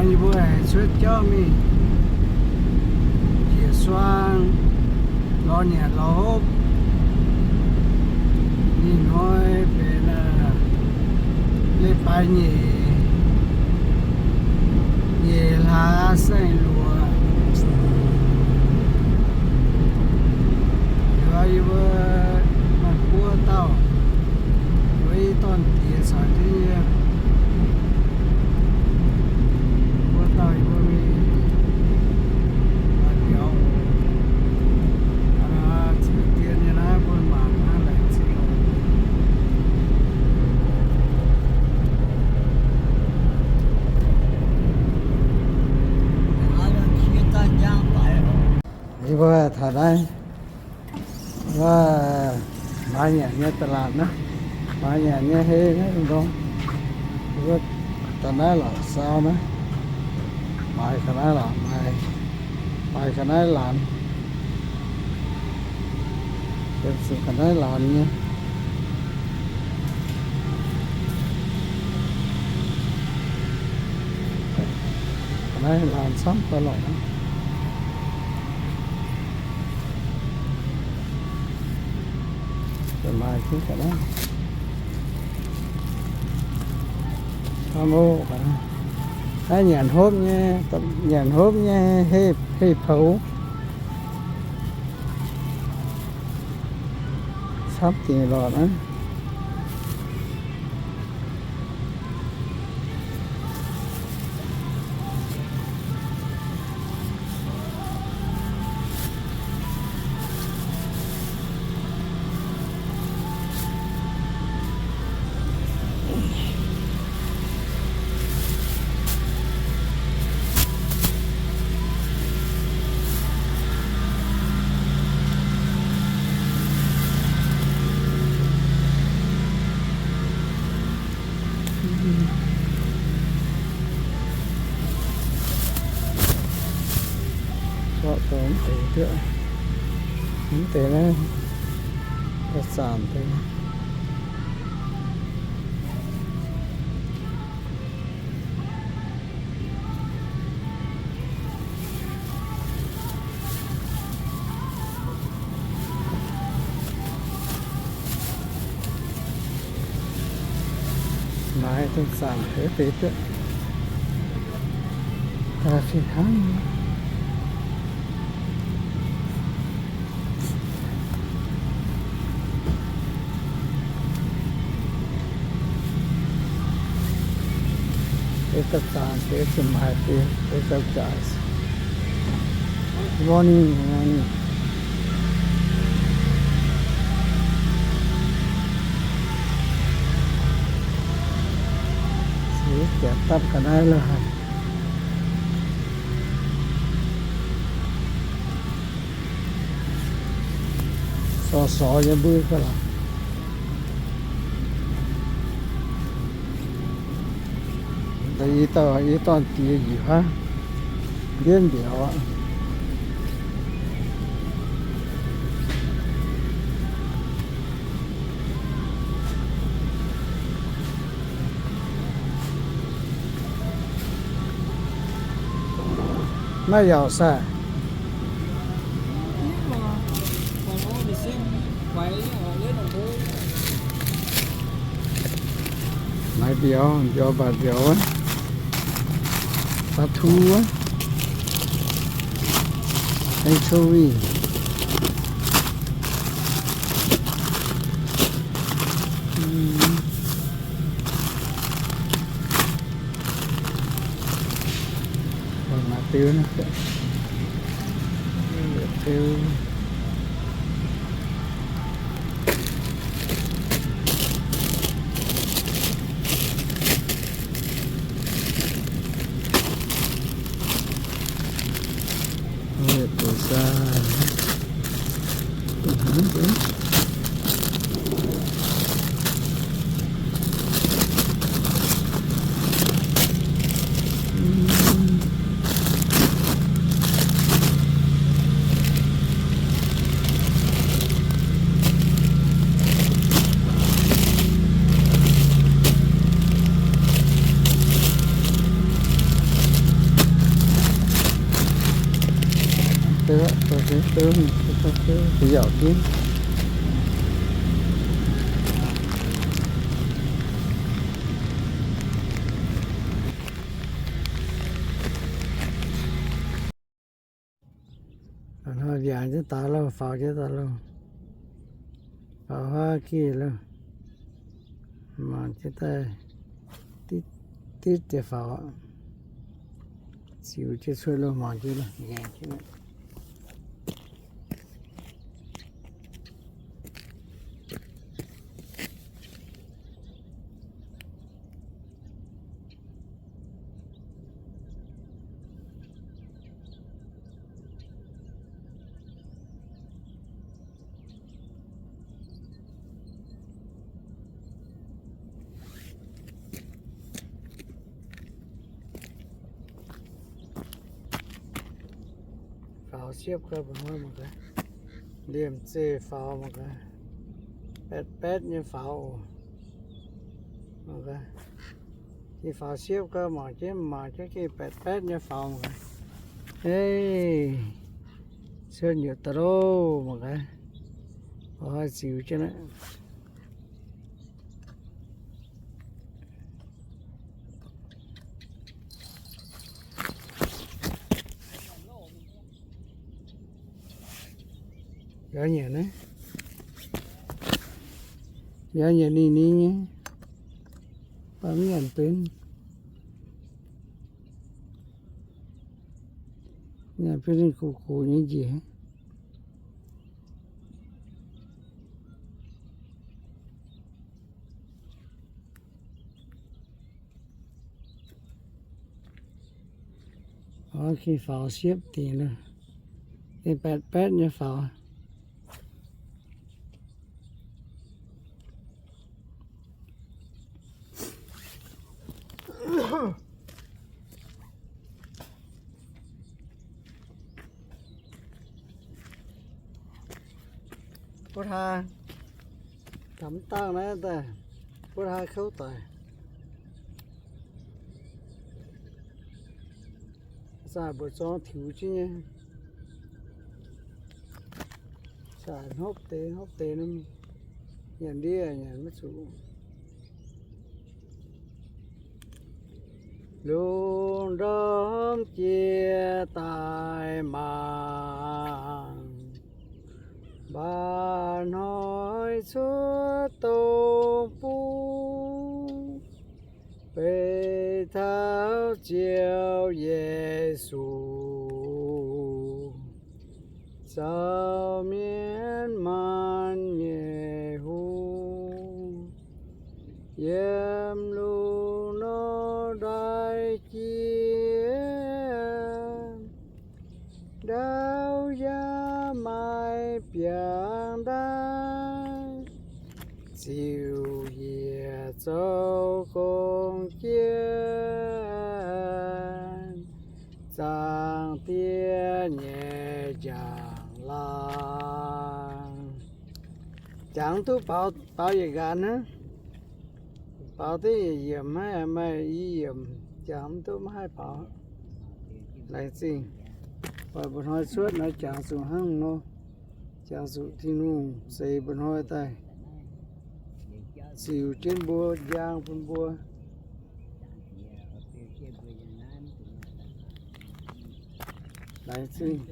Yie mbuo aengx cuotv jauv mingh njiec suang lorz nyanc lorz hopv. Ninh hnoi benx, aa, leiz-baaix nyeic, nyeic hlaax saeng-luoqc. Yie mbuo maaih buo dauh, yie mbuo i dorn-diex caux jienv yie. Buo dauh yie mbuo mingh maaih biaux oc. Aa, ziux dien nyei naaiv bun mangc naaiv laengz zingh oc. Yie mbuo taux naaiv, wuov, maaiz nyanc nyei ตลาด naaiv, maaiz nyanc nyei hei naaiv ndongc. Yie mbuo taux naaiv lorqc, saau naaiv, maaiz ga'naaiv lorqc, maaiz, maaiz ga'naaiv laanz. Benx zuqc ga'naaiv laanz nyei. Ga'naaiv laanz camv daaih lorqc. Maaih jienv ga'naaiv camv oc. Naaiv nyanc hopv nyei, nyanc hopv nyei hei, hei poux. Camv dingc lorqc naaiv. Zorqv dongh mv deix duqv, mv deix naaiv, zaanc deix. Maaiz dongh zaanc deix deix duqv. Aa, fih hnangv. Deix daaih zaanc deix zuqc maaiz deix, deix daaih jaaix. Morning, morning. Ziux jaax dapv ga'naaiv lorqc. Sorv sorv nyei mbuo ga'naaiv. Da'yietv dauh, i dorn-diex njiec haav, mbienv mbiauz aqv. Maiv yaauc saah? Maaiz mbiauz, mbiauz mbatc mbiauz wuov. Paa tu wuov. Anchovy. Maaih diuv, diuv. Hnoi mbiaangc jienv daaih lauh, faaux jienv daaih lauh. Faaux huaav gih lauh. Mangc jienv daaih, ditv deix faaux. Ziux jienv cuotv lauh, mangc jienv lauh, ngaengc jienv. Faaux siepv gau, mbuo hnoi mangc gaax. Liemh zeih faaux mangc gaax. Baetv baetv nyei faaux oc. Mangc gaax. Ninh faaux siepv gau, mangc jienv, mangc jienv gengh baetv baetv nyei faaux mangc gaax. Ei, cuotv nyutc daaih loh, mangc gaax. Oix ziux jienv aqv. Yaac nyanc naaiv, yaac nyanc ninh ninh nyei, baac mv nyanc benx. Nyanc benx ninh gox gox nyei njiec. Oix gengh faaux siepv dingc, gengh baetv baetv nyei faaux. Mbuo hlaax, taux mv dangh naaiv daaih, mbuo hlaax kouv daic. Zaah mbuoqc zorng tiux jienv nyei. Zaah hnopv deix hnopv deix nor, nyanc ndiev nyanc maiv zuqc. Lungh ndorm jiex daaih mangc, mbaac hnoi cuotv dongh bung, beiv taux Ziouv Yesu, zaux mienv maanh nyei hungh. Yiem lungh ndorm ndaaih jiex, ndaauv yaac maaih biangh ndaauv, ziux yiec zoux gong jienv Zaangc Diex nyei njang-laangc. Jangx duqv baaux, baaux yietc nqaanx hnangv. Baaux duqv yietc yiemc, maiv maaih i yiemc, jangx mv duqv maiv haih baaux. Laengz zingh. Oix mbuo hnoi cuotv naaiv jangx zuqc hnangv nor. Jangx zuqc Tin-Hungh zeix mbuo hnoi daaih, ziux jienv mbuo, njang bun mbuo. Laengz zingh.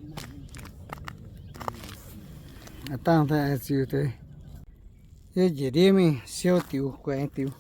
Dangh daaih ziux deix. Yie njiec ndiev mingh siou diux, guaengx diux.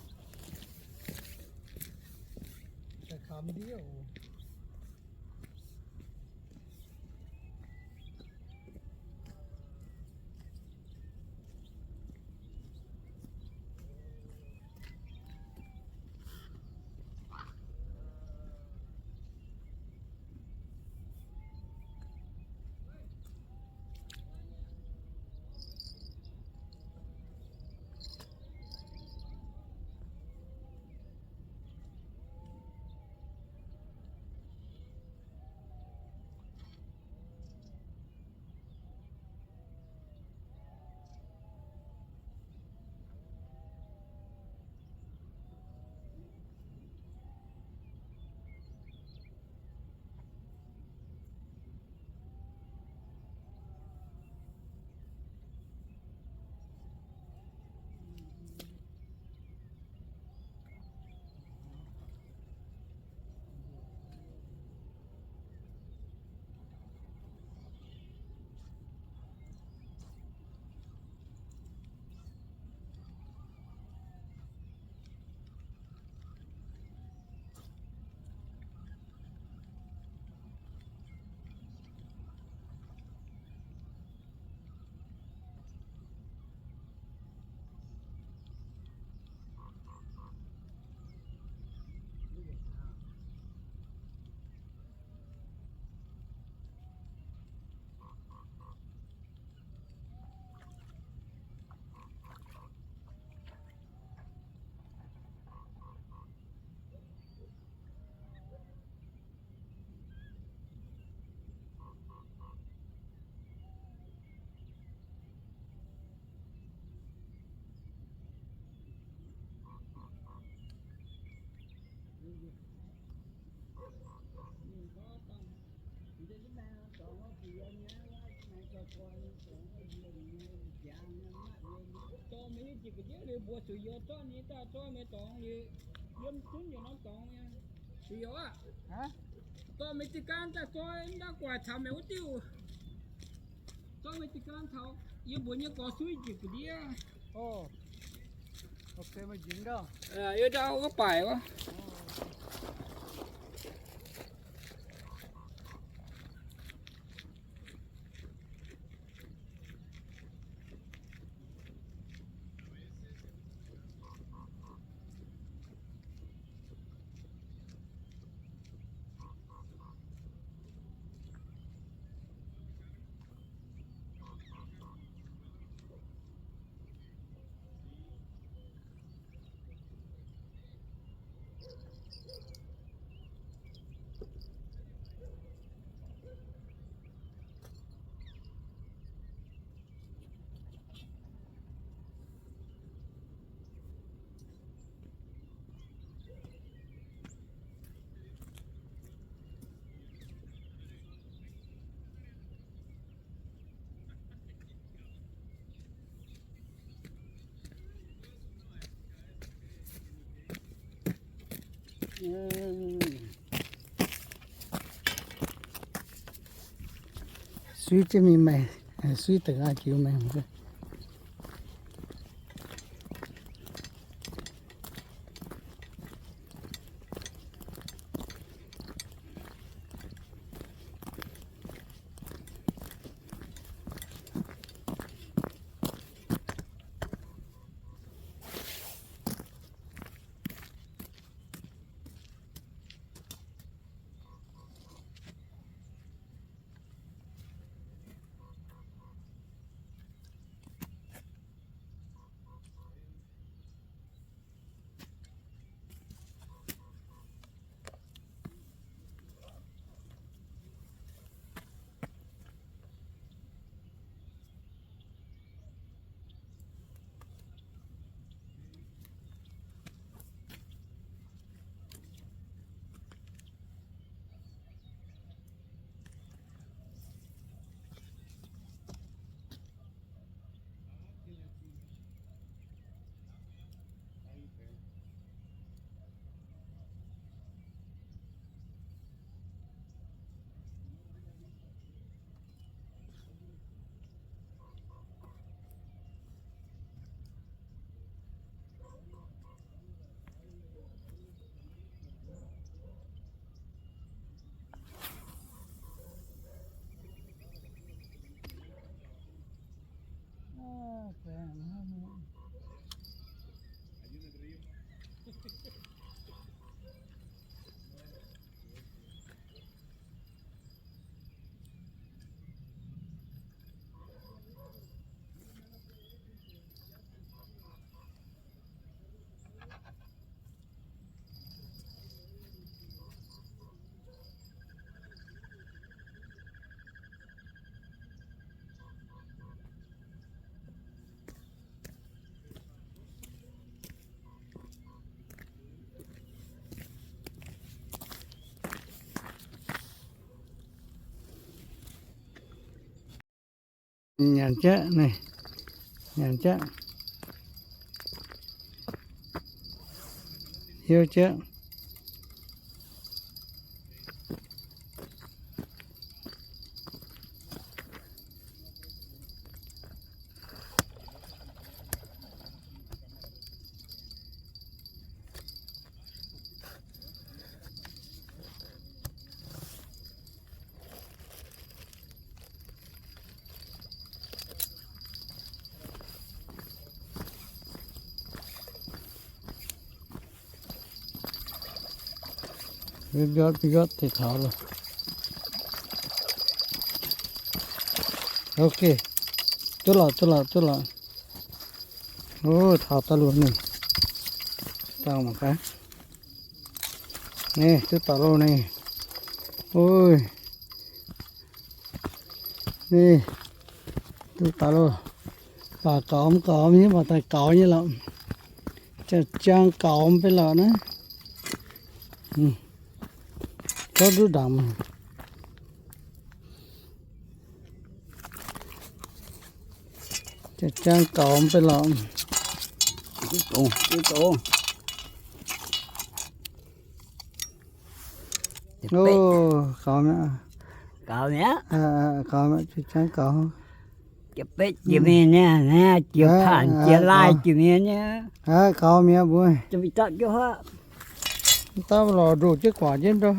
Dorh meih nyei njiec ga'ndiev liuz, mbuo zuqc yie zorqv nyei daaih zorqv meih dorngx liuz, yiem zunv yietc norm dorngx nyei. Zuqc youc aqv. Dorh meih diuh gaanv daaih zorqv naaiv gu'nguaaic caux meih wuov diuh. Zorqv meih diuh gaanv taux yie mbuox nyei gorx suiv njiec ga'ndiev. Yie ndau wuov baaic wuov. Suiv jienv mingh maengx, suiv deix aqv jiu maengx. Nyanc jaqv naaiv, nyanc jaqv, hiuv jaqv. Mbiotv mbiotv deix taux loh. Ok. Duqv lorqc, duqv lorqc, duqv lorqc. Ov, taux daaih loh ninh. Dangh mangc gaax. Ninh duqv daaih loh ninh. Ov. Ninh duqv daaih loh. Baac gaux mv gaux, mv hiuv maaih daaih gaux nyei lorqc. Jang jang gaux mv bei lorqc naaiv. Gorngv duqv ndaangc. Jang gaux mv bei lorqc. Gaux mi'aqv. Gaux mi'aqv. Jang gaux. Jiex betv jiex mienh nyei, jiex paanc jiex laaih jiex mienh nyei. Gaux mi'aqv mbuo. Dapv lorz ndoh jienv guangc jienv ndau.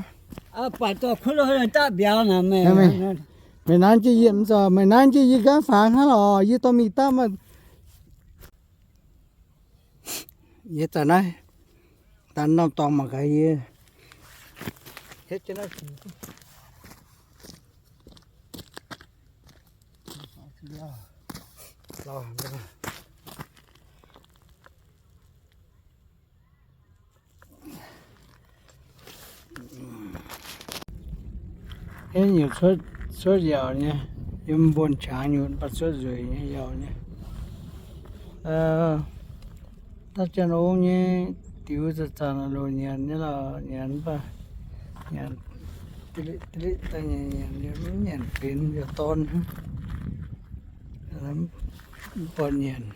Meih nanv jienv yie, meih nanv jienv yie nqaanv fangx hnangv lorqc, yie dorh mingh dapv maah. Yie zanc naaiv, daan norm dorngx mangc gaax yie. Heh nyutc cuotv, cuotv yaauc nyei, yiem mbuonx-qangx nyutc mv baac cuotv nzueic nyei yaauc nyei. Dapv Janx-Ong nyei diux zanc-zanc loc nyanc nyei lorqc, nyanc mv baac nyanc deliqv deliqv daaih nyanc, nyanc mv nyanc benx yaac dorn hnangv, mv buatc nyanc.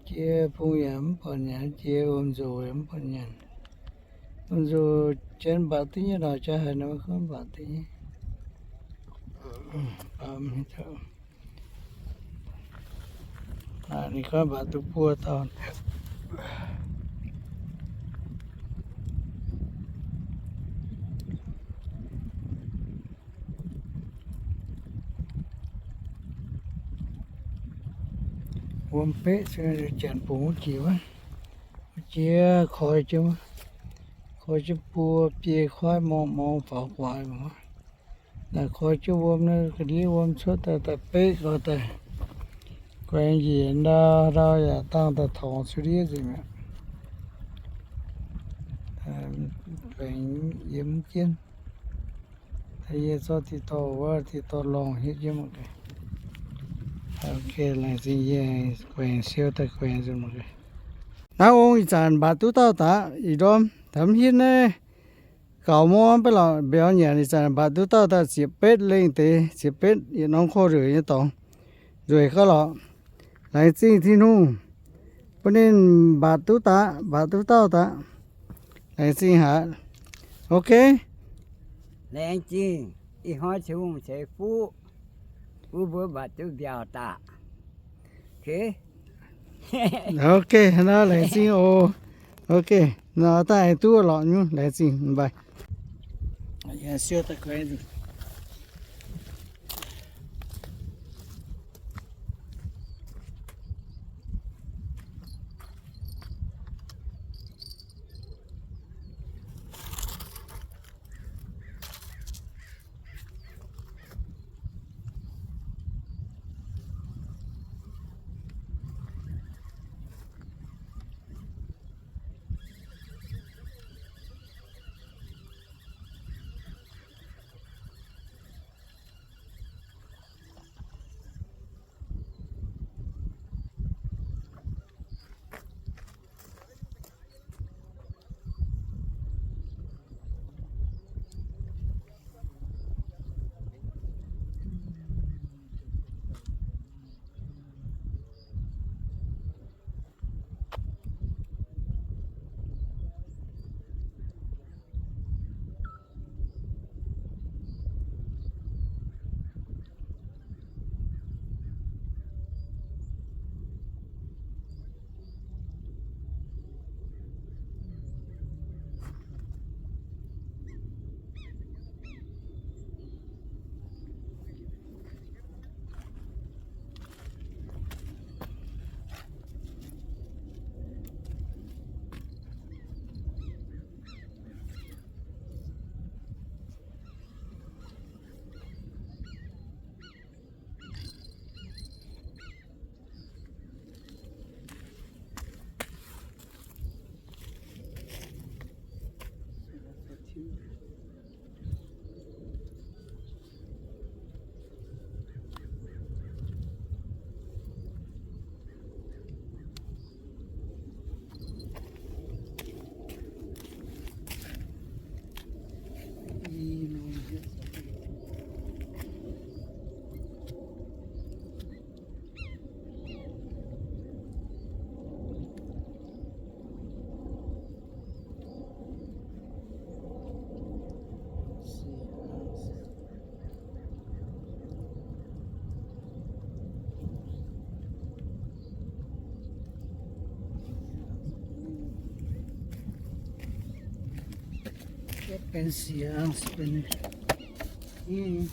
Jiex bung yaac mv buatc nyanc, jiex wuom-nzoc yaac mv buatc nyanc. Wuom-nzoc janx mbatc duqv nyei lorqc, jaa haic nor mv baac mbatc duqv nyei. Ninh gorngv mbatc duqv buo dauh. Wuom beqv se janx bungx wuov jiex wuov, jiex koi jienv, koi jienv buo biei kuaaiv morngh morngh faaux guaax. Naaic koi jienv wuom naaiv ga'ndiev wuom cuotv daaih, daaih beqv gau daaih, guaengx njiec ndau ndau yaac dangh daaih torngx cuotv ndiev nzengc mi'aqv. Guaengx yiem jienv. Yie zorqv dih dorh wuov, dih dorh lorngh hietv jienv mangc gaax. Laengz zingh yie guaengx siou daaih guaengx nzengc mangc gaax. Naaiv ong ih zanc mbatc duqv dauh daaih ih ndorm taux mv hietv naaiv gaux mor mv baac lorqc mbiauz nyanc ih zanc mbatc duqv dauh daaih ziepc betv lengh deix, ziepc betv yietc norm ko-nzunc nyei dorngx. Nzueic gauh lorqc. Laengz zingh Tin-Hungh bun ninh mbatc duqv daaih, mbatc duqv dauh daaih. Laengz zingh haic. Ok. Laengz zingh, ih hnoi Tin-Hungh ceix fuqv bun mbuo mbatc duqv mbiauz daaih. Ok, nor laengz zingh oc. Ok, nor daaih duqv lorqc nyungc, laengz zingh mbaih. Benx siec, benx, mm.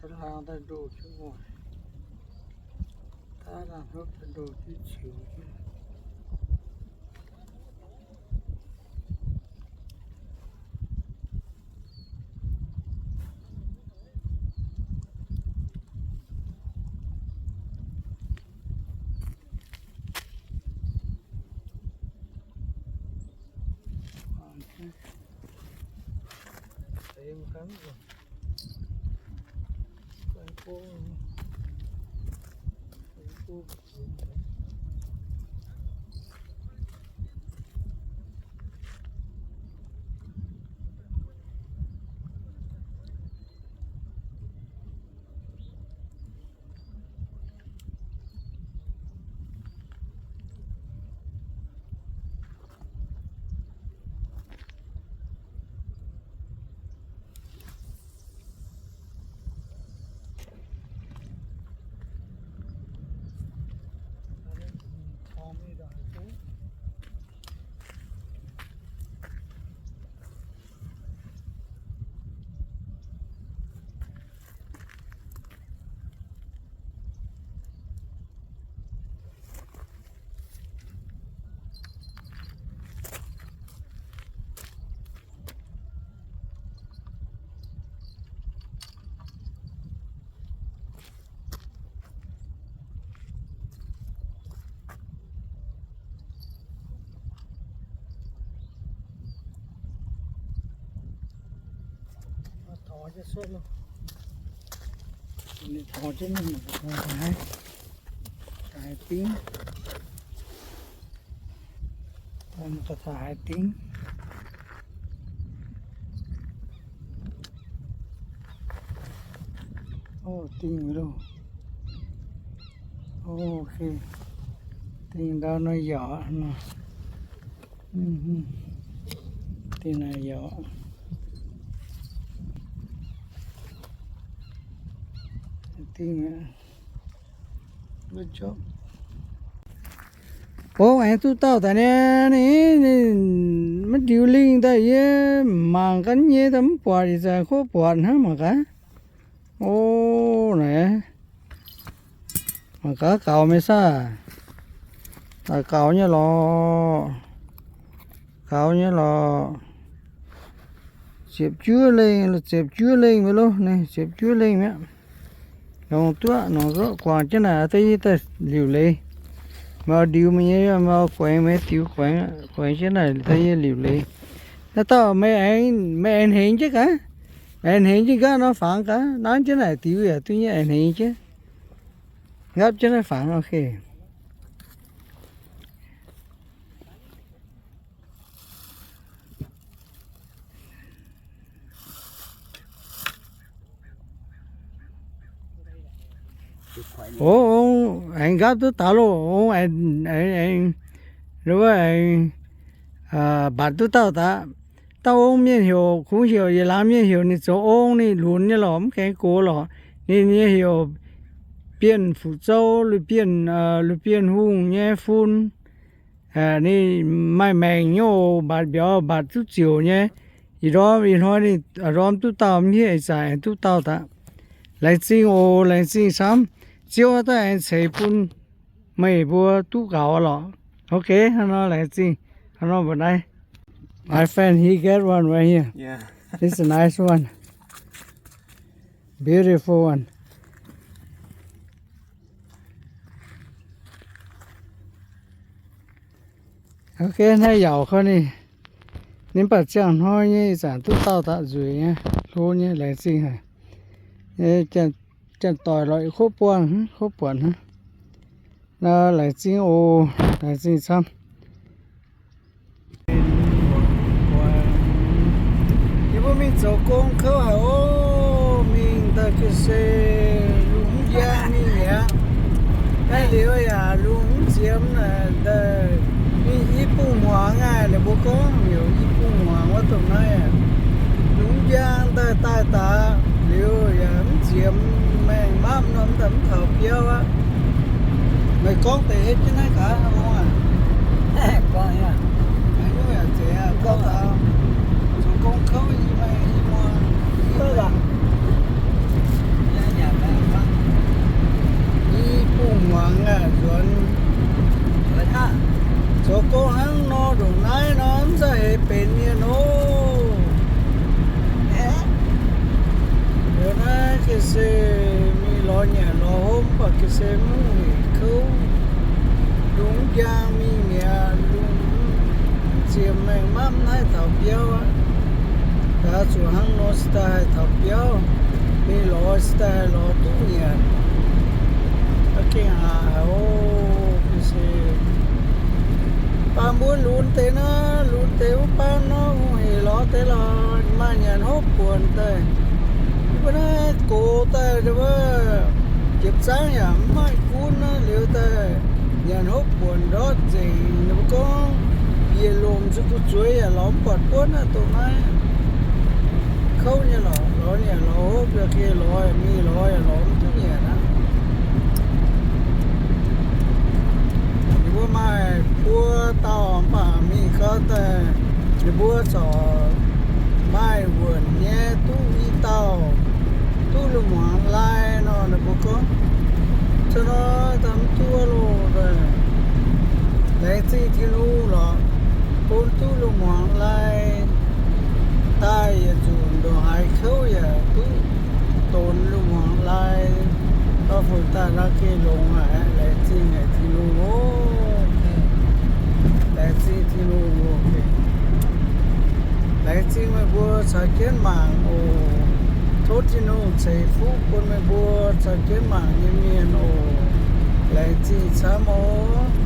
Daav laangh daaih ndoh jienv muoc. Daav laangh hnopv daaih ndoh jienv ziux jienv. Ninh taux jienv mingh, mangc gaax taux haaix dingv. Mangc gaax taux haaix dingv. Ov, dingh loh. Ok. Dingh ndau nor yaac nor. Dingh naaiv yaac. Dingh aqv. Good job. Ong aengx duqv dauh daaih nyei, ninh, ninh maiv ndiux lingh daaih yie mangc gaax nyei, daaih mv buatc, ih zanc kov buatc hnangv mangc gaax. O, naaic, mangc gaax gaux mingh saah? Daaih gaux nyei lorqc. Gaux nyei lorqc. Ziepc juov lengh, ziepc juov lengh mi'aqv loh, ninh ziepc juov lengh mi'aqv. Longc duqv, longc duqv guangc jienv naaic daaih yie daaih liuc leiz. Meih oix ndiux meih nyei, meih oix guaengx meih diux guaengx, guaengx jienv naaic daaih yie liuc leiz. Naaiv dauh meih aengx, meih aengx hnengx jienv gaax. Meih aengx hnengx jienv nqaapv nor fangx gaax. Nanv jienv naaic diux yaac duqv nyei, aengx hnengx jienv. Nqaapv jienv naaiv fangx, ok. Ong, ong aengx nqaapv duqv daaih loh, ong aengx, aengx, aengx, wuov aengx, mbatc duqv dauh daaih. Dauh ong mienh heuc, kungx heuc yietc laangz mienh heuc ninh zoux ong, ninh lunx nyei lorqc, mv gaengh gox lorqc. Ninh nyei heuc Bienh Fuqv Zou, Lui Bienh, Lui Bienh Hungh nyei fun. Ninh maaih maengc nyei oc, mbatc mbiauz mbatc duqv ziouc nyei. Ih ndorm, ih hnoi ninh ndorm duqv dauh mv hiuv, ih zanc duqv dauh daaih. Laengz zingh oc, laengz zingh camv. Ziouv daaih aengx ceix bun meih mbuo duqv gaux lorqc. Ok, hnangv nor laengz zingh. Hnangv nor mbuo naaiv. My friend, he get one right here. Yeah. It's a nice one. Beautiful one. Ok, naaiv yaac koi ninh, ninh mv baac ziangh hnoi nyei ih zanc duqv daauh daqc nzueic nyei, hlo nyei, laengz zingh haic. Janx-doic lorqc, kuv buangh, kuv buatc hnangv. Laengz zingh oc, laengz zingh camv. Yie mbuo mingh zoux gong kouv haic oc. Mingh daaih ga'sie lungh mv njang mingh mi'aqv. Naaiv liuz yaac lungh mv ziemx naaic daaih mingh i buh hmuangx aqv. Ninh mbuo gorngv heuc i buh hmuangx wuov dongh naaiv aqv. Lungh mv njang daaih daaih daaih liuz yaac mv ziemx maengh mapv norm daaih mv taux biauv aqv. Meih gorngv deix hietv jienv naaiv gaax, hnangv nor aqv. Gorngv yaac, hnangv nor yaac zeiz aqv. Gorngv taux zoux gong kouv i maengx i muoz, i buh hmuangx aqv, nzuonx. Zoux gong hnangv nor ndongc naaiv nor mv za'heix benx mienh oc. Liuz naaiv ga'sie mingh lorz nyanc lorz hopv, mv baac ga'sie mv hungh hec kouv. Lungh mv njang mingh mi'aqv, lungh mv ziemx maengh mapv mv haih taux biauv aqv. Gaax zuqc hnangv nor se daaih haih taux biauv. Mingh lorz se daaih haih lorz duqv nyanc. Ga'gengh aqc haic oc, ga'sie. Baac mbuo lunx deix naaiv, lunx deix wuov baan nor, hungh hec lorz deix lorz, maaih nyanc hopv buonc daaih. Mbuo naaiv gox daaih wuov, jiepc zaangv yaac mv maaih gunv naaiv liuz daaih, nyanc hopv buonc ndortv nzengc. Ninh mbuo gorngv yietc lomc zuqc gu'zueiz yaac lorz mv buatc buonv naaiv dongh naaiv. Kouv nyei lorqc, lorz nyanc lorz hopv, yaac geh lorz yaac mingh, lorz yaac lorz mv duqv nyanc aqv. Ninh mbuo maaih buo dauh mv baac mingh gau daaih, ninh mbuo corc maaih wuonc nyei duqv i dauh, duqv lungh muangx lai nor, ninh mbuo gorngv. Hnangv nor daaih mv duqv loh. Laengz zingh Tin-Hungh lorqc, bun duqv lungh muangx lai daaih yietc nzunc ndongc haaix kouv yaac duqv donx lungh muangx lai, dorh funx daaih la'gengh longx aqv. Laengz zingh haic Tin-Hungh oc. Laengz zingh Tin-Hungh oc. Laengz zingh meih mbuo caux jienv mangc oc. Tov Tin-Hungh ceix fuqv bun meih mbuo caux jienv mangc nyei mienh oc. Laengz zingh camv oc.